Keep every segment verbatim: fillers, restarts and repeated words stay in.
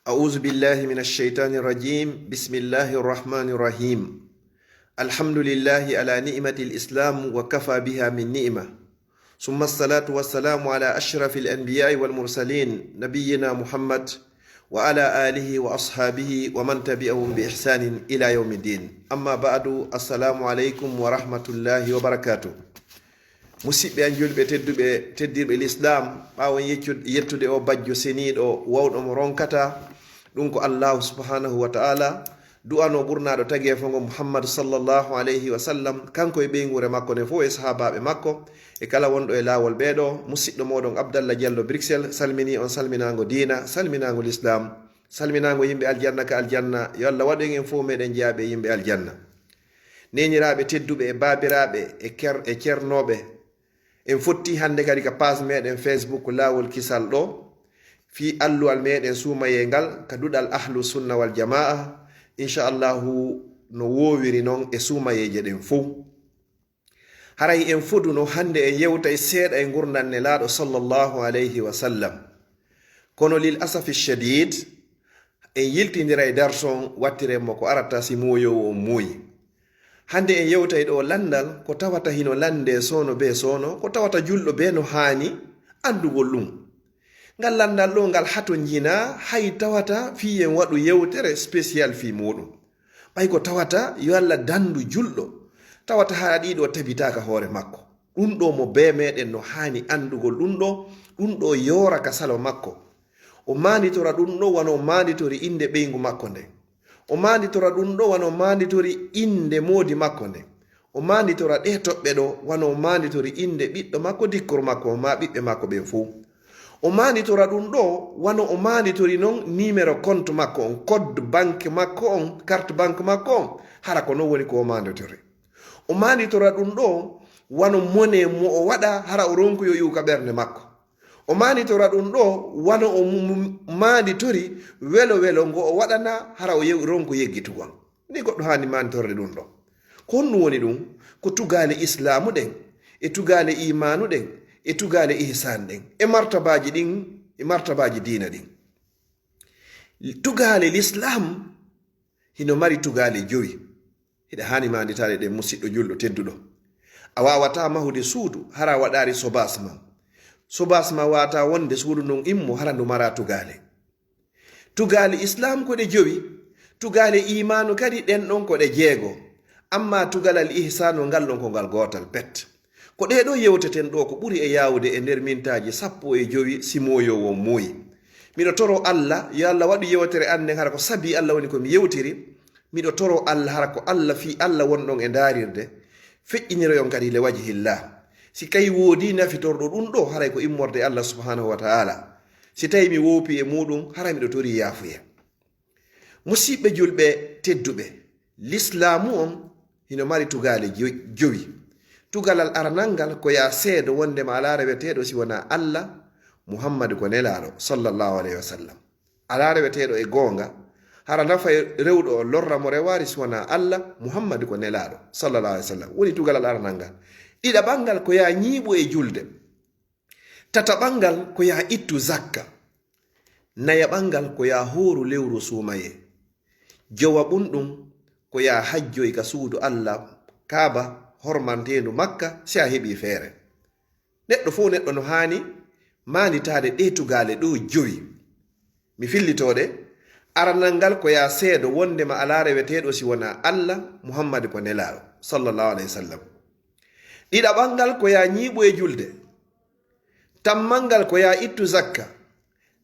أعوذ بالله من الشيطان الرجيم. بسم الله الرحمن الرحيم. الحمد لله على نعمة الإسلام وكفى بها من نعمة. ثم الصلاة والسلام على أشرف الأنبياء والمرسلين نبينا محمد وعلى آله وأصحابه ومن تبعهم بإحسان إلى يوم الدين. أما بعد، السلام عليكم ورحمة الله وبركاته. Musiɓɓe an julɓe tedduɓe, teddirɓe l'islam, ɓaawo yeccu-, yettude o bajjo seniiɗo, wawɗo mo ronkata, ɗum ko Allahu subhanahu wa ta'ala, du'ano ɓurnaaɗo tageefo ngo Muhammad sallallahu alayhi wa sallam, kanko e ɓeynguure makko nden fof e sahaabaaɓe makko, e kala wonɗo e laawol ɓeeɗo. Musiɗɗo mooɗon Abdallah Diallo Bruxelles, salminii on salminaango diina, salminaango l'islam, salminaango yimɓe aljanna ka aljanna, yo Allah waɗu en en fof meɗen jeyaaɓe e yimɓe aljanna. Neeniraaɓe tedduɓe e baabiraaɓe e ker-, e cernooɓe, en fotti hannde kadi ka page meɗen Facebook Laawol Kisal ɗo, fii alluwal meɗen suumayee ngal ka duɗal Ahlu Sunna wal Jamaa, inchallahu no woowiri non e suumayeeje ɗen fow. Haray en foduno hannde en yewtay seeɗa e ngurndan Nelaaɗo sallallahu alayhi wa sallam. Kono lil asafi shadid, en yiltindiray darson wattiren mo ko arata si mooyoowo on mooyi. Hannde en yewtay ɗo lanndal ko tawata hino lannde soono be soono, ko tawata julɗo be no haani anndugol ɗum. Ngal lanndal ɗo ngal hatonjinaa, hay tawata fii en waɗu yewtere spécial fii muuɗum. Ɓay ko tawata yo Allah danndu julɗo, tawata hara ɗiɗo tabitaaka hoore makko. Ɗum ɗo mo bee meɗen no haani anndugol ɗum ɗo, ɗum ɗo yoora ka salo makko. O maanditora ɗum ɗo wano o maanditori innde ɓeyngu makko nden. O maanditora ɗum ɗo wano o maanditori innde moodi makko nden. O maanditora ɗee toɓɓe ɗo wano o maanditori innde ɓiɗɗo makko, dikkoro makko, maa ɓiɓɓe makko ɓen fow. O maanditora ɗum ɗo wano o maanditori non numéro compte makko on, code banque makko on, carte banque makko on, hara ko non woni ko o maanditori. O maanditora ɗum ɗo wano monnaie mo o waɗa, hara o ronku yo iwu ka ɓernde makko. O maanditora ɗum ɗo wano o mu-, mu-, maanditori welo welo ngo o waɗana, hara o yew-, ronku yeggitugol. Ni goɗɗo haani maanditorde ɗum ɗo. Ko honɗum woni ɗum? Ko tugaale islaamu ɗen, e tugaale iimaanu ɗen, e tugaale ihsaan ɗen, e martabaaji ɗin, e martabaaji diina ɗin. Tugaale lislaam hino mari tugaale jowi. Hiɗa haani maanditaade ɗen, musiɗɗo julɗo tedduɗo. A waawataa mahude suudu hara a waɗaali sobaas ma. Sobaas ma waawataa wonde suudu ndun immo hara ndu maraa tugaale. Tugaale islaam ko ɗe jowi, tugaale iimaanu kadi ɗen ɗon ko ɗe jeego. Ammaa tugalal ihsaanu ngal ɗon ko ngal gootal pet. Ko ɗee ɗoo yewteten ɗoo ko ɓuri e yaawude e nder mintaaji sappo e jowi si mooyoowo on mooyi. Miɗo toroo Allah, yo Allah waɗu yewtere an nden hara ko sabii Allah woni ko mi yewtiri. Miɗo toroo Allah hara ko Allah fii Allah wonɗon e ndaarirde, feƴƴiniroyon kadi le wajhillah. Si kay woodii nafitorɗo ɗum ɗoo, haray ko immorde Allah subhanahu wa ta'ala. Si tawii mi woopii e muuɗum, haray miɗo torii yaafuya. Musiɓɓe julɓe tedduɓe, lislaamu on hino mari tugaale jo-, jowi. Tugalal aranal ngal ko yo a seedo wondema alaa reweteeɗo si wonaa Allah, Muhammadu ko nelaaɗo, sallallahu alayhi wa sallam. Alaa reweteeɗo e goonga, hara nafa e rewɗo o, lorra mo rewaari si wonaa Allah, Muhammadu ko nelaaɗo, sallallahu alayhi wa sallam. Woni tugalal aranal ngal. Ɗiɗaɓal ngal ko yo a ñiiɓu e julde. Tataɓal ngal ko yo a ittu zakka. Nayaɓal ngal ko yo a hooru lewru suumayee. Jowaɓun ɗum ko yo a hajjoy ka suudu Allah Kaaba hormanteendu Makka si a heɓii feere. Neɗɗo fow neɗɗo no haani maanditaade ɗee tugaale ɗoo jowi. Mi fillitoo ɗe, aranal ngal ko yo a seedo wondema alaa reweteeɗo si wonaa Allah, Muhammadu ko nelaaɗo, sallallahu alayhi wa sallam. Ɗiɗaɓal ngal ko yo a ñiiɓu e julde. Tammal ngal ko yo a ittu zakka.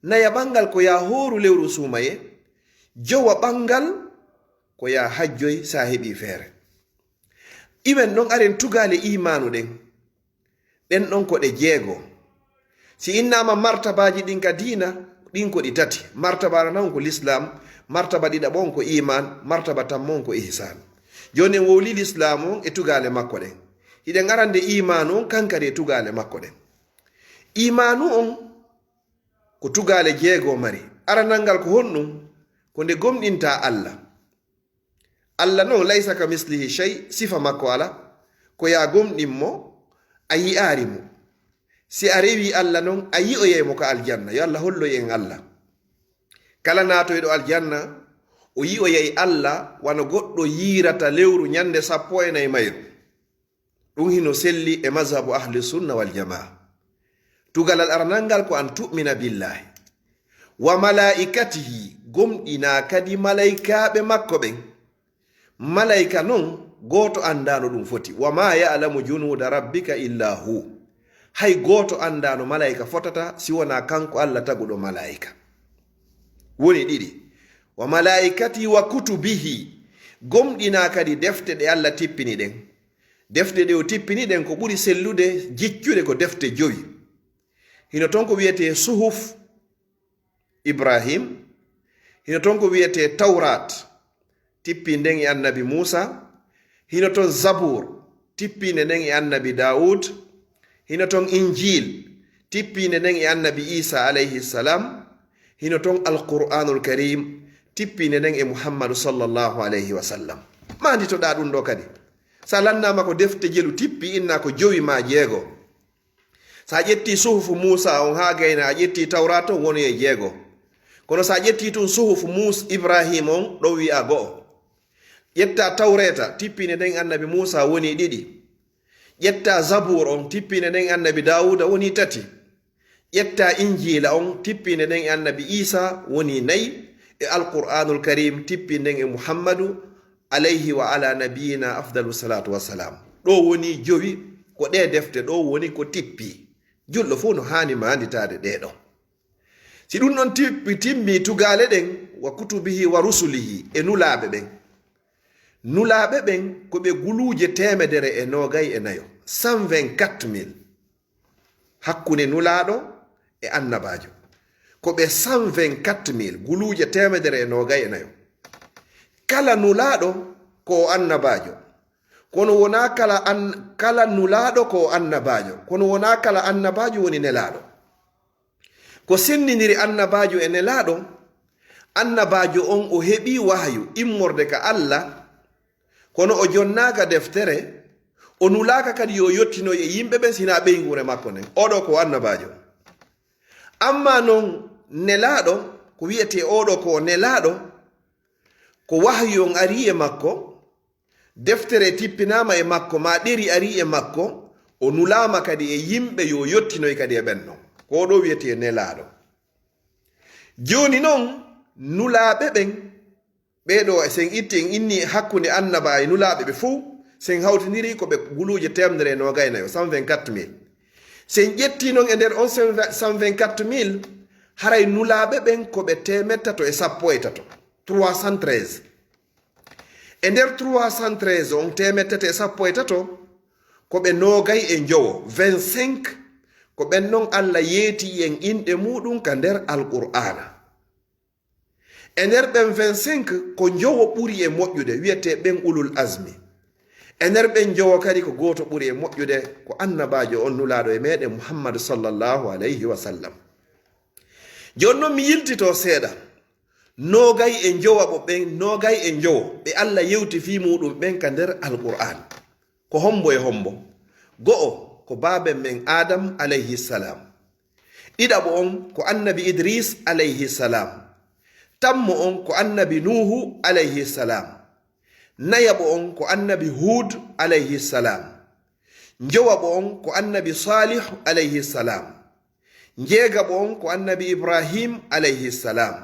Nayaɓal ngal ko yo a hooru lewru suumayee. Jowaɓal ngal ko yo a hajjoy si a heɓii feere. Iwen ɗon, aren tugaale iimaanu ɗen. Ɗen ɗon ko ɗe jeego. Si innaama martabaaji ɗin ka diina, ɗin ko ɗi tati. Martaba aranal on ko lislaam, martaba ɗiɗaɓo on ko iimaan, martaba tammo on ko ihsaan. Jooni en wowlii lislaamu on e tugaale makko ɗen. Hiɗen arande iimaanu on kan kadi e tugaale makko ɗen. Iimaanu on ko tugaale jeego mari. Aranal ngal ko honɗum? Ko nde gomɗintaa Allah. Allah non, laysa ka mislihi shay, sifa makko alaa. Ko yo a gomɗin mo, a yi'aali mo. Si a rewii Allah non, a yi'oyay mo ka aljanna. Yo Allah holloy en Allah. Kala naatoyɗo aljanna, o yi'oyay Alla wano goɗɗo yiirata lewru ñande sappo e nayi mayru. Ɗum hino selli e mazhabu ahli sunna wal jamaa. Tugalal aranal ngal ko an tu'mina billahi wa malaa'ikatihi, gomɗinaa kadi malaykaaɓe makko ɓen. Malayka non, gooto anndaano ɗum foti. "Wa ma ya'lamu junuuda rabbika illa hu." Hay gooto anndaano malayka fotata si wonaa kanko Alla taguɗo malayka. Woni ɗiɗi. "Wa malaa'ikatihi wa kutubihi." Gomɗinaa kadi defte ɗe Alla tippini ɗen. Defte ɗe o tippini ɗen ko ɓuri sellude jiccude ko defte jowi. Hino ton ko wi'etee suhuf Ibrahim, hino ton ko wi'etee Tawrat, tippii nden e annabi Muusa, hino ton Zabur, tippiinde nden e annabi Daawud, hino ton Injil, tippiinde nden e annabi Iisa alayhi salam, hino ton Alqur'aanul Karim, tippiinde nden e Muhammadu sallallahu alayhi wa sallam. Maanditoɗaa ɗum ɗoo kadi. So a lannaama ko defte jelu tippi, innaa ko jowi maa jeego. So a ƴettii suhufu Muusa on haa gayna, a ƴettii Tawraata on, woni e jeego. Kono so a ƴettii tun suhufu Muus-, Ibrahim on, ɗon wi'a go'o. Ƴettaa Tawreeta, tippiinde nden annabi Muusa, woni ɗiɗi. Ƴettaa Zabuur on, tippiinde nden annabi Daawuda, woni tati. Ƴettaa Injiila on, tippiinde nden annabi Iisa, woni nayi. E Alqur'aanul Karim, tippiinde nden e Muhammadu, alayhi wa ala nabiyina afdalu salatu wassalam. Ɗo woni jowi, ko ɗe defte ɗo woni ko tippi. Julɗo fof no haani maanditaade ɗe ɗo. Si ɗum ɗon tippi, timmi tugaale ɗen, wa kutubihi wa rusulihi, e nulaaɓe ɓen. Nulaaɓe ɓen ko ɓe guluuje teemedere e noogay e nayo, cent vingt-quatre mille. Hakkunde nulaaɗo e annabaajo. Ko ɓe cent vingt-quatre mille, guluuje teemedere e noogay e nayo. Kala nulaaɗo ko o annabaajo. Kono wonaa kala an-, kala nulaaɗo ko o annabaajo. Kono wonaa kala annabaajo woni nelaaɗo. Ko senndindiri annabaajo e nelaaɗo, annabaajo on o heɓii wahayu immorde ka Alla, kono o jonnaaka deftere, o nulaaka kadi yo o yottinoy e yimɓe ɓen, sinaa ɓeynguure makko nden. Oɗo ko annabaajo. Ammaa non nelaaɗo, ko wi'etee oɗo ko nelaaɗo, ko wahayu on arii e makko, deftere tippinaama e makko, maa ɗeri arii e makko, o nulaama kadi e yimɓe yo o yottinoy kadi e ɓen non. Ko oɗo wi'etee nelaaɗo. Jooni non, nulaaɓe ɓen, ɓee ɗo, sen itti en inni hakkunde annabaa e nulaaɓe ɓe fow, sen hawtindiri ko ɓe guluuje teemedere e noogay e nayo, cent vingt-quatre mille. Sen ƴetti non e nder on cent vingt-quatre mille, haray nulaaɓe ɓen ko ɓe teemeɗɗe tato e sappo e tato, trois cent treize. E nder trois cent treize on, teemeɗɗe tato e sappo e tato, ko ɓe noogay e njowo, vingt-cinq, ko ɓen non Alla yeeti en inɗe muuɗum ka nder Alqur'aana. E nder ɓen vingt-cinq, ko njowo ɓuri e moƴƴude, wi'etee ɓen ulul azmi. E nder ɓen njowo kadi ko gooto ɓuri e moƴƴude, ko annabaajo on nulaaɗo e meɗen Muhammadu sallallahu alayhi wa sallam. Jooni non mi yiltito seeɗa. Noogay e njowaɓo ɓen, noogay e njowo ɓe Alla yewti fii muuɗum ɓen ka nder Alqur'aan. Ko hombo e hombo? Go'o ko baaben men Aadam alayhi salaam. Ɗiɗaɓo on ko annabi Idris alayhi salaam. Tammo on ko annabi Nuuhu alayhi salaam. Nayaɓo on ko annabi Huud alayhi salaam. Njowaɓo on ko annabi Saalih alayhi salaam. Njeegaɓo on ko annabi Ibrahim alayhi salaam.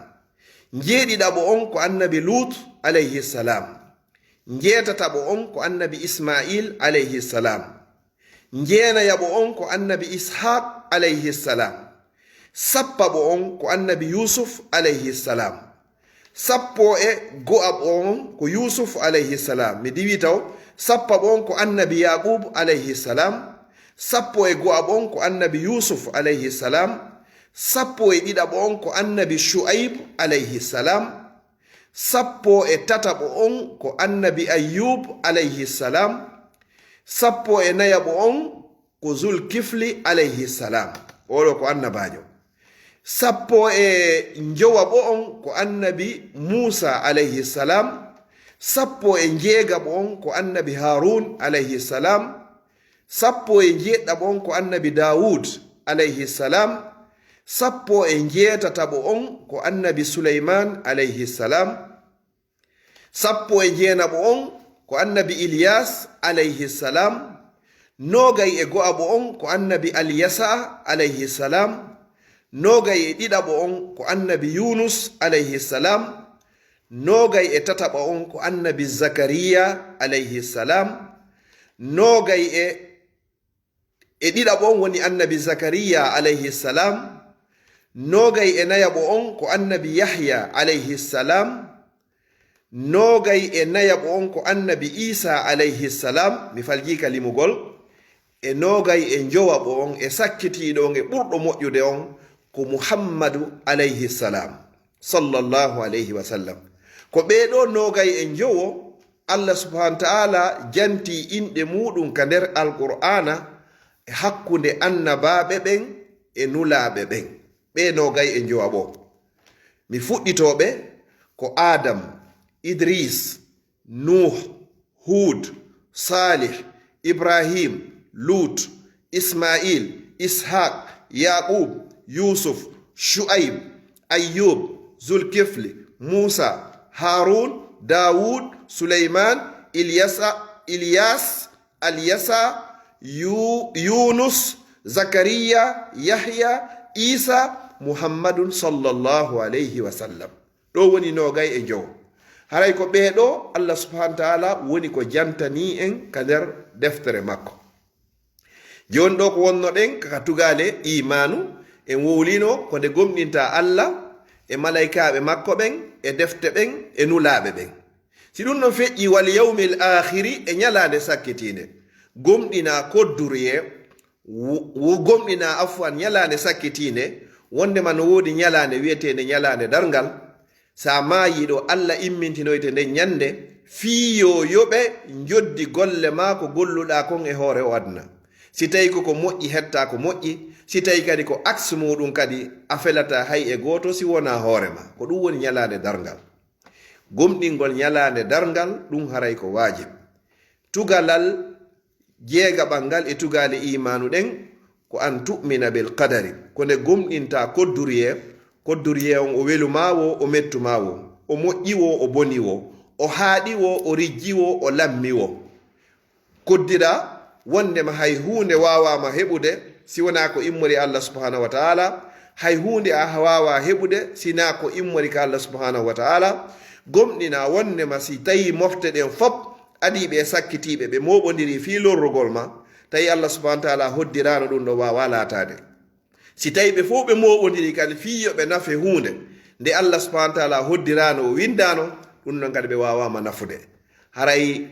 Njeeɗiɗaɓo on ko annabi Luut alayhi salaam. Njeetataɓo on ko annabi Ismaa'il alayhi salaam. Njeenayaɓo on ko annabi Ishaaq alayhi salaam. Sappaɓo on ko annabi Yuusuf alayhi salaam. Sappo e go'aɓo on ko Yuusuf alayhi salaam. Mi diwi taw. Sappaɓo on ko annabi Yaaquub alayhi salaam. Sappo e go'aɓo on ko annabi Yuusuf alayhi salaam. Sappo e ɗiɗaɓo on ko annabi Shu'ayb alayhi salaam. Sappo e tataɓo on ko annabi Ayyuub alayhi salaam. Sappo e nayaɓo on ko Zulkifli alayhi salaam. Oɗo ko annabaajo. Sappo e njowaɓo on ko annabi Muusa alayhi salaam. Sappo e njeegaɓo on ko annabi Haaruun alayhi salaam. Sappo e njeeɗiɗaɓo on ko annabi Daawuud alayhi salaam. Sappo e njeetataɓo on ko annabi Suleymaan alayhi salaam. Sappo e jeenaɓo on ko annabi Ilyaas alayhi salaam. Noogay e go'aɓo on ko annabi Alyasaa alayhi salaam. Noogay e ɗiɗaɓo on ko annabi Yuunus alayhi salaam. Noogay e tataɓo on ko annabi Zakariya alayhi salaam. Noogay e e ɗiɗaɓo on woni annabi Zakariya alayhi salaam. Noogay e nayaɓo on ko annabi Yahya alayhi salaam. Noogay e nayaɓo on ko annabi Isa alayhi salaam. Mi faljii ka limugol. E noogay e njowaɓo on, e sakkitiiɗo on, e ɓurɗo moƴƴude on ko Muhammadu alayhi salaam, sallallahu alayhi wa sallam. Ko ɓee ɗoo noogay e njowo Allah subhaanahu wa ta'aala jantii inɗe muuɗum ka nder Alqur'aana e hakkunde annabaaɓe ɓen e nulaaɓe ɓen. Ɓee noogay e njowaɓo. Mi fuɗɗitoo ɓe ko Aadam, Idriis, Nuuh, Huud, Saalih, Ibraahiim, Luut, Ismaa'iil, Ishaaq, Yaaquub, Yuusuf, Shu'ayb, Ayyuub, Zulkifli, Muusaa, Haaruun, Daawuud, Suleymaan, Ilyasa, Ilyaas, Alyasa, Yu-, Yuunus, Zakariya, Yahya, Iisa, Muhammadun sallallahu alayhi wa sallam. Ɗoo woni noogay e njowo. Haray ko ɓee ɗoo Allah subhaanahu wa ta'aala woni ko jantanii en ka nder deftere makko. Jooni ɗoo ko wonnoɗen ka tugaale iimaanu, en wowlino ko nde gomɗinta Allah e malaykaaɓe makko ɓen, e defte ɓen, e nulaaɓe ɓen. Si ɗum ɗon feƴƴii, wal yawmil aakhiri, e ñalaande sakkitiinde, gomɗina kodduriye, wo, wo gomɗina, afwan, ñalaande sakkitiinde, wonndema no woodi ñalaande wi'eteende ñalaande darngal. Sa maayii ɗo, Allah immintinoyte nden ñannde, fii yo yoɓe njoddi golle maa ko golluɗaa kon e hoore o aduna. Si tawii ko ko moƴƴi, hettaa ko moƴƴi. Si tawii kadi ko aks muuɗum kadi, a felataa hay e gooto si wonaa hoore maa. Ko ɗum woni ñalaande darngal. Gomɗingol ñalaande darngal, ɗum haray ko waajib. Tugalal jeegaɓal ngal e tugaale iimaanu ɗen ko an tu'mina bil qadari, ko nde gomɗinta kodduriye, kodduriye on o welu maa wo, o mettu maa wo, o moƴƴi wo, o boni wo, o haaɗi wo, o rijji wo, o lammi wo. Koddira wondema hay huunde waawaama heɓude si wonaa ko immori Allah subhanahu wa ta'ala, hay huunde a waawaa heɓude si naa ko immori ka Allah subhanahu wa ta'ala. Gomɗina wondema si tawi mofte ɗen fop adiiɓe e sakkitiiɓe ɓe mooɓondiri fii lorrugol ma, tawi Allah subhanahu wa ta'ala hoddiraano, ɗum ɗo waawaa laataade. Si tawi ɓe fof ɓe mooɓondiri kadi fii yo ɓe nafe huunde nde Allah subhanahu wa ta'ala hoddiraano, o winndaano, ɗum ɗon kadi ɓe waawaama nafude. Haray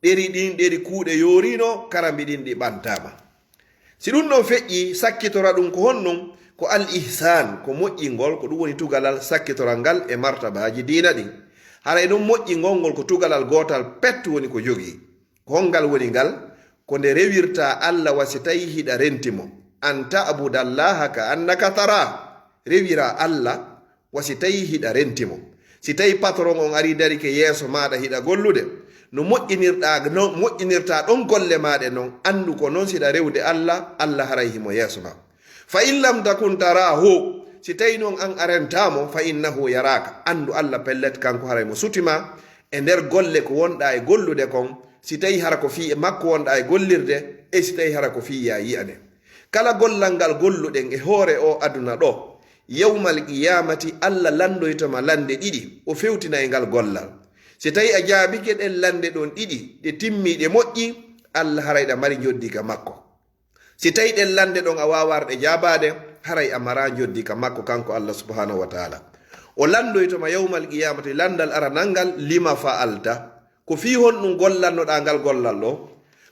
ɗeri ɗin, ɗeri kuuɗe yooriino, karambi ɗin ɗi ɓantaama. Si ɗum ɗon feƴƴi, sakkitora ɗum ko honɗum? Ko al ihsan, ko moƴƴingol, ko ɗum woni tugalal sakkitoral ngal e martabaaji diina ɗin. Haray non moƴƴingol ngol ko tugalal gootal pet woni ko jogii. Ko hongal woni ngal? Ko nde rewirta Allah wa si tawi hiɗa renti mo. An ta'budallaha ka annaka tara. Rewira Allah wa si tawi hiɗa renti mo. Si tawi patron on ari darike yeeso maaɗa hiɗa gollude, no moƴƴinirɗa, no moƴƴinirta ɗon golle maaɗe non, anndu ko non siɗa rewde Allah, Allah haray himo yeeso ma. Fa in lam takun tarahu, si tawi non an a rentamo, fa innahu yaraka, anndu Allah pellet kanko haray mo sutima e nder golle ko wonɗa e gollude kon, si tawi hara ko fii e makko wonɗa e gollirde, e si tawi hara ko fii ya yi'ane. Kala gollal ngal golluɗen e hoore o aduna ɗo, yawmal qiyamati Allah landoytoma lande ɗiɗi, o fewtina e ngal gollal. Si tawi a jaabike ɗen lande ɗon ɗiɗi, ɗe timmi, ɗe moƴƴi, Allah haray ɗa mari njoddi ka makko. Si tawi ɗen lande ɗon a waawaa ɗe jaabaade, haray a maraa njoddi ka makko kanko Allah subhanahu wa ta'ala. O landoytoma yawmal qiyamati landal aranal ngal, lima fa'alta. Ko fii honɗum gollannoɗaa ngal gollal ɗo?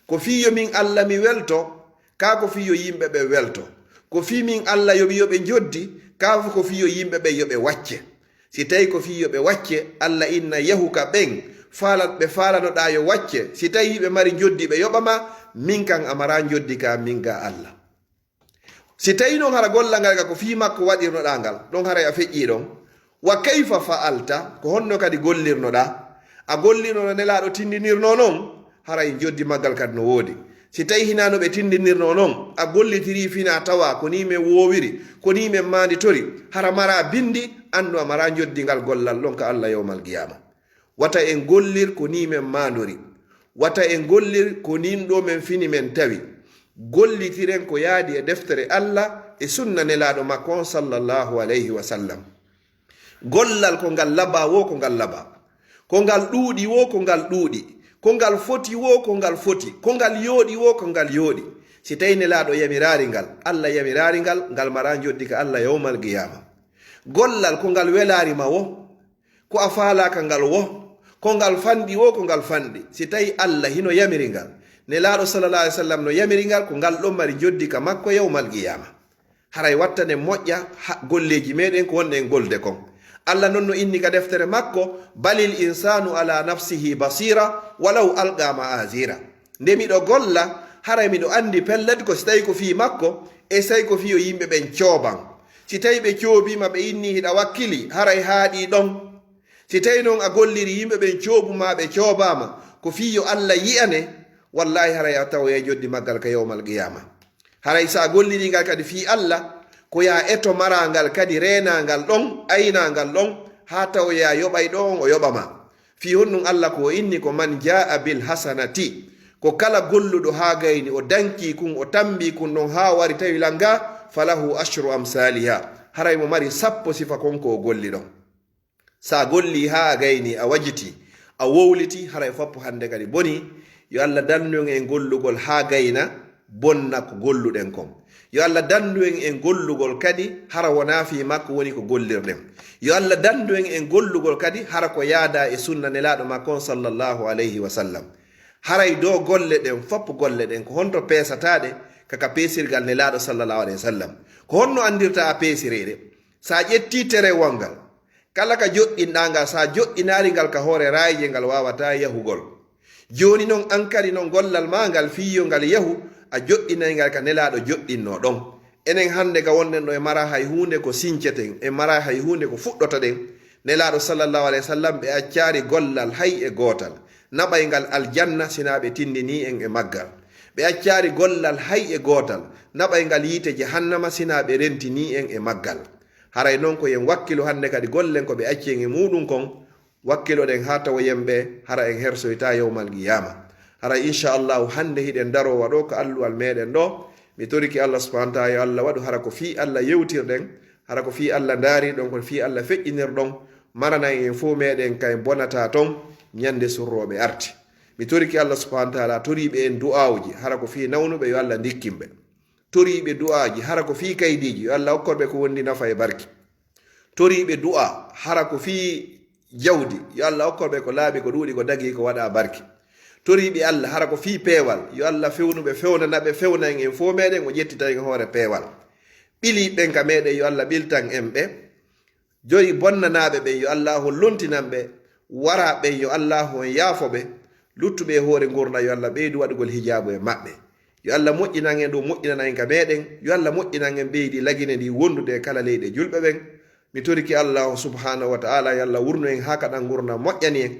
Ko fii yo min Allah mi welto, kaa ko fii yo yimɓe ɓe welto? Ko fii min Allah yo mi yoɓe njoddi, kaa ko fii yo yimɓe ɓe yo ɓe wacce? Si tawi ko fii yo ɓe wacce, Allah inna yahu ka ɓen, faala-, ɓe faalanoɗaa yo wacce. Si tawi hiɓe mari njoddi ɓe yoɓa ma, min kan a maraa njoddi ka min ga Allah. Si tawi non hara gollal ngal ga ko fii makko waɗirnoɗaa ngal, ɗon haray a feƴƴii ɗon. Wa kayfa fa'alta, ko honno kadi gollirnoɗaa? A gollirno no Nelaaɗo tindinirno non, haray njoddi maggal kadi no woodi. Si tawi hinaa no ɓe tindinirnoo non, a gollitirii finaa tawaa ko nii men woowiri, ko nii men maanditori, hara maraa binndi, anndu a maraa njoddingal gollal ɗon ka Alla yawmal qiyaama. Wata en gollir ko nii men maandori. Wata en gollir ko niin ɗoo men fini men tawi. Gollitiren ko yaadi e deftere Alla e sunna Nelaaɗo makko on, sallallahu alayhi wa sallam. Gollal ko ngal labaa woo ko ngal labaa. Ko ngal ɗuuɗi woo ko ngal ɗuuɗi. Ko ngal foti woo ko ngal foti. Ko ngal yooɗi woo ko ngal yooɗi. Si tawi Nelaaɗo yamiraali ngal, Alla yamiraali ngal, ngal maraa njoddi ka Alla yawmal qiyaama. Gollal ko ngal welaali ma woo, ko a faalaaka ngal woo, ko ngal fanɗi woo ko ngal fanɗi. Si tawi Alla hino yamiri ngal, Nelaaɗo sallallahu alayhi wa sallam no yamiri ngal, ko ngal ɗon mari njoddi ka makko yawmal qiyaama. Haray wattanen moƴƴa ha golleeji meɗen ko wonɗen golde kon. Alla non no inni ka deftere makko, "Balil insanu ala nafsihi basira, walaw alqa ma'azira." Nde miɗo golla, haray miɗo andi pellet ko si tawi ko fii makko, e si tawi ko fii yo yimɓe ɓen cooban. Si tawi ɓe coobiima, ɓe inni hiɗa wakkili, haray haaɗi ɗon. Si tawi non a golliri yimɓe ɓen coobu ma, ɓe coobaama, ko fii yo Alla yi'ane, wallahi haray a tawoyay joddi maggal ka yawmal qiyaama. Haray sa a golliri ngal kadi fii Alla, ko ya eto maraa ngal kadi reenaa ngal ɗon, aynaa ngal ɗon, haa tawoya yoɓay ɗo on o yoɓa ma. Fii honɗun Alla ko o inni ko, "Man jaa'a bil hasanati," ko kala golluɗo haa gayni o danki kun, o tambi kun ɗon haa wari tawi langa, "falahu ashru amsaliha," haray mo mari sappo sifa kon ko o golli ɗon. Sa golli haa a gayni, a wajiti, a wowliti, haray foppo hande kadi boni. Yo Alla dandu en e gollugol haa gayna, bonna ko golluɗen kon. Yo Alla dandu en e gollugol kadi, hara wonaa fii makko woni ko gollirɗen. Yo Alla dandu en e gollugol kadi, hara ko yaada e sunna Nelaaɗo makko on, sallallahu alayhi wa sallam. Haray do golle ɗen, foppo golle ɗen, ko honto peesataaɗe ka, ka peesirgal Nelaaɗo, sallallahu alayhi wa sallam? Ko honno andirta a peesireyɗe? Sa ƴetti terewol ngal, kala ka joɗɗinɗaa ngal, sa joɗɗinaali ngal ka hoore raayije, ngal waawataa yahugol. Jooni non, an kadi non gollal maa ngal, fii yo ngal yahu, a joɗɗinay ngal ka Nelaaɗo joɗɗinnoo ɗon. Enen hannde ka wonɗen ɗo e maraa hay huunde ko sinceten, e maraa hay huunde ko fuɗɗotoɗen. Nelaaɗo sallallahu alayhi wa sallam, ɓe accaali gollal hay e gootal, naɓay ngal aljanna sinaa ɓe tindinii en e maggal. Ɓe accaali gollal hay e gootal, naɓay ngal yiite jahannama sinaa ɓe rentinii en e maggal. Haray non ko yen wakkilo hannde kadi gollen ko ɓe acci en e muuɗum kon, wakkiloɗen haa tawoyen ɓe, hara en hersoytaa yawmal qiyaama. Haray, insha Allahu, hannde hiɗen daroo waɗo ka alluwal meɗen ɗo. Mi torike Allah subhanahu wa ta'ala, yo Allah waɗu hara ko fii Allah yewtirɗen, hara ko fii Allah ndaariɗon, ko fii Allah feƴƴinirɗon, marana en fof meɗen kay bonataa ton ñande surrooɓe arti. Mi torike Allah subhanahu wa ta'ala, toriiɓe en du'aawuji, hara ko fii nawnuɓe, yo Allah ndikkin ɓe. Toriiɓe du'aaji, hara ko fii kaydiiji, yo Allah okkor ɓe ko wondi nafa e barki. Toriiɓe du'a, hara ko fii jawdi, yo Allah okkor ɓe ko laaɓi, ko ɗuuɗi, ko dagii, ko waɗa barki. Toriiɓe Allah, hara ko fii peewal, yo Allah fewnu ɓe, fewnana ɓe, fewna en, en fof meɗen, o ƴettita en hoore peewal. Ɓili ɓen ka meɗen, yo Allah ɓiltan en ɓe. Joyi bonnanaaɓe ɓen, yo Allaahu lontinan ɓe. Wara ɓen, yo Allaahu on yaafo ɓe. Luttuɓe e hoore ngurndan, yo Allah ɓeydu waɗugol hijaabu e maɓɓe. Yo Allah moƴƴinan en ɗum, moƴƴinana en ka meɗen. Yo Allah moƴƴinan en ɓeydi Lagine ndi wondude e kala leyɗe julɓe ɓen. Mi torike Allah on subhanahu wa ta'ala, yo Allah wurnu en haa kaɗan ngurndan moƴƴani en.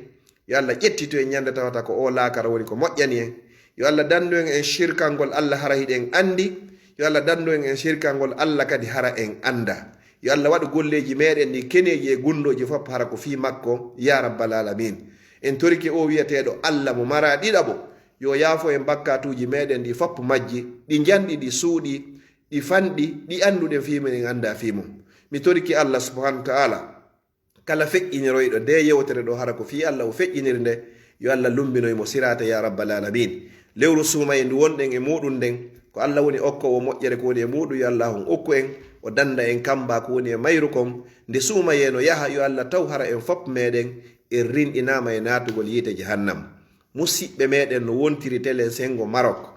Yo Allah ƴettitu en ñande tawata ko o laakara woni ko moƴƴani en. Yo Allah dandu en e shirkangol Allah hara hiɗen andi. Yo Allah dandu en e shirkangol Allah kadi hara en anda. Yo Allah waɗu golleeji meɗen ɗi keneeji e gundooji fof hara ko fii makko, ya rabbal alamin. En torike o wi'eteeɗo Allah mo mara ɗiɗaɓo, yo yaafo en bakkatuuji meɗen ɗi fof majji, ɗi njanɗi, ɗi suuɗi, ɗi fanɗi, ɗi annduɗen fii mum, en anndaa fii mum. Mi torike Allah subhanahu wa ta'ala, kala feƴƴiniroyɗo nde yewtere ɗo, hara ko fii Allah o feƴƴiniri nde, yo Allah lumbinoy mo siraata, ya rabbal alamin. Lewru suumaye ndu wonɗen e muɗum nden, ko Allah woni okkoowo moƴƴere ko woni e muɗum, yo Allah on okku en, o danda en kamba ko woni e mayru kon. Nde suumaye no yaha, yo Allah taw hara en fof meɗen en rinɗinaama e naatugol yiite jahannam. Musiɓɓe meɗen no wontiri telen sengo Maroc,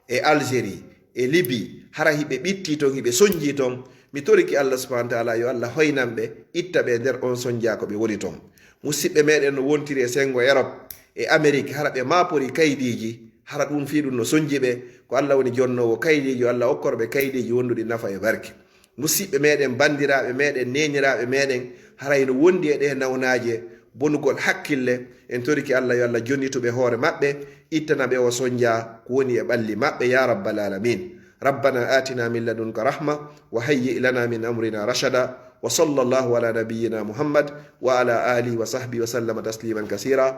e Algérie, e Libye, hara hiɓe ɓitti ton, hiɓe sonji ton. Mi toriki Allah subhanahu wa ta'ala, yo Allah hoynan ɓe, itta ɓe nder on sonja ko ɓe woni ton. Musiɓɓe meɗen no wontiri e sengo Europe, e Amérique, hara ɓe mapori kaydiiji, hara ɗum fii ɗum no sonji ɓe. Ko Allah woni jonnoowo kaydiiji, yo Allah okkor ɓe kaydiiji wonduɗi nafa e barke. Musiɓɓe meɗen, bandiraaɓe meɗen, neeniraaɓe meɗen, haray no wondi e ɗee nawnaaje, bonugol hakkille. En torike Allah yo Allah jonnituɓe hoore maɓɓe, ittana ɓe o sonja ko woni e ɓalli maɓɓe ya rabbal alamin. ربنا آتنا من لدنك رحمة وهيئ لنا من أمرنا رشدا وصلى الله على نبينا محمد وعلى آله وصحبه وسلم تسليما كثيرا.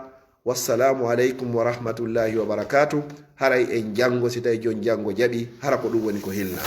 والسلام عليكم ورحمة الله وبركاته. Haray en janngo, si tawi jon janngo jaɓi, hara ko ɗum woni ko hilna.